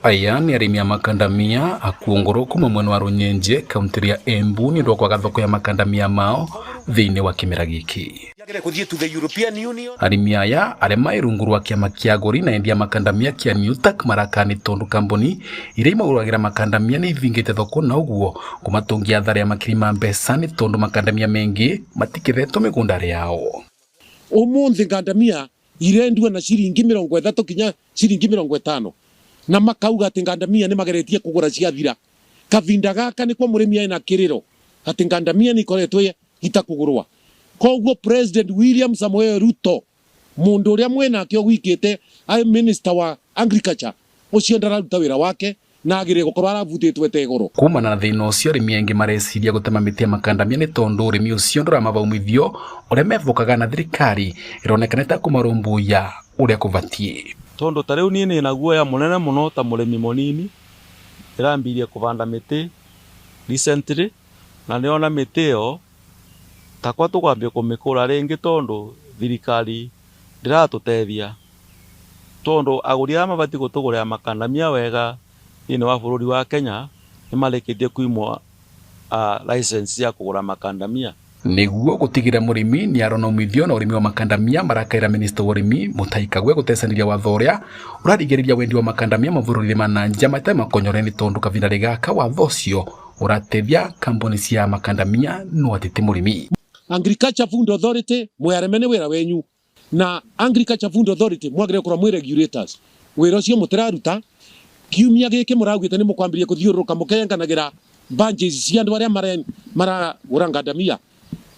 Aya nĩ arĩmi a makandamia a Kuongoro kuma mwena wa Runyenje kaunti ya Embu nĩ ũndũ wa kwaga thoko ya makandamia mao thĩinĩ wa kĩmera gĩkĩ. Arĩmi aya arĩa marĩ rungu rwa kĩama kĩa agũri na endia makandamia kĩa Newtac maraka nĩ tondũ kambuni iria imagũragĩra makandamia nĩ ithingĩte thoko na ũguo kũmatũngia athara ya makiri ma mbeca nĩ tondũ makandamia mengĩ matikĩthetwo mĩgũnda yao. Umuthi ngandamia irendua na ciringi 30 kinya ciringi 50 na makauga ati ngandamia ni mageretie kugura ciathira. Kavinda gaka niko murimi ena kiriro ati ngandamia ni ikoretwo itakugurwa. Koguo President William Samoei Ruto mundu uria mwenake gwikite ai minister wa agriculture ucio ndararuta wira wake na agire gukorwo aravutitwe tegoro. Kumana na thina ucio arimi aingi mareciria gutema miti ya makandamia ni tondu urimi ucio nduramahe umithio uria mevokaga na thirikari ironekana ta kumarumbuiya uria kubatie. Tondu ta riu nie nina guoya munene muno ta murimi munini ndirambirie kuvanda miti recently na niona miti iyo takwa tukwambia kumikura ringi tondu thirikari ndiratutethia tondu aguri aya mabati gutugurira makandamia wega thiini wa bururi wa Kenya ni marikitie kuimwo license ya kugura makandamia. Niguo gutigira murimi ni arona umithio na urimi wa makandamia marakaira minista wa urimi Mutahi Kagwe gutecaniria watho uria urarigiriria wendi wa makandamia mabũrũri ma na nja matarĩ makonyore ni tondu kavinda gaka watho ucio uratethia kambuni cia makandamia no atete murimi. Agriculture Food Authority mwaremene wira wenyu na Agriculture Food Authority mwagire gukorwo mwi regulators wira ucio mutiraruta. Kiumia giki muraugite ni mukwambiria kuthiururuka mukenganagĩra bunches cia andu aria maragura ngandamia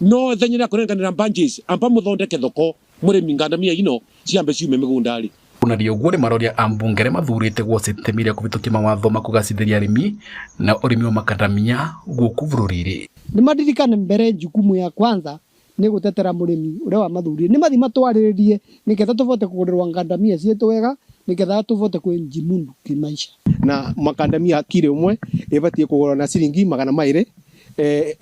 no ithenya kurenganira bunches amba muthondeke thoko murimi ngandamia ino ciambe ciume migundari. Kunaria uguo ni maroria ambunge aria mathurite gwothe itemi ria kuvitukia mawatho ma kugacithiria arimi na urimi wa makandamia guku bururi-ini. Ni maririkane mbere jukumu ya kwanza ni gutetera murimi uria wa mathurire ni mathi matwariririe niketha tuvote kugurirwa ngandamia cietu wega niketha tuvote kwinjimundu kimaisha. Na makandamia kiro umwe ibatie kugurwa na ciringi 200.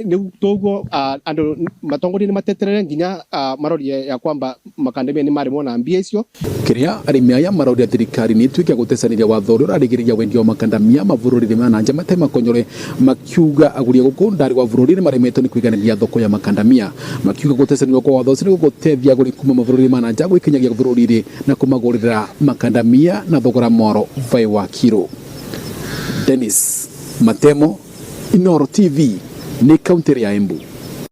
Ni toguo andu matongoria ni mateterere nginya marorie ya kwamba makandamia ni marimo na mbia icio. Kiria arimi aya maroria thirikari ni ituike gutecaniria watho uria urarigiriria wendia wa makandamia mabũrũri ma na nja matarĩ makonyore makiuga agũri a gũkũ ndari wa bũrũri ni maremetwo ni kwiganĩria thoko ya makandamia makiuga gutecanirio kwa watho ucio ni gũgũteithia agũri kuma mabũrũri ma na nja gwĩkinyagia bũrũri-inĩ na kumagũrĩra makandamia na thogora mwaro vai wa kiro. Dennis Matemo, Inooro TV, ni kaunti ya Embu.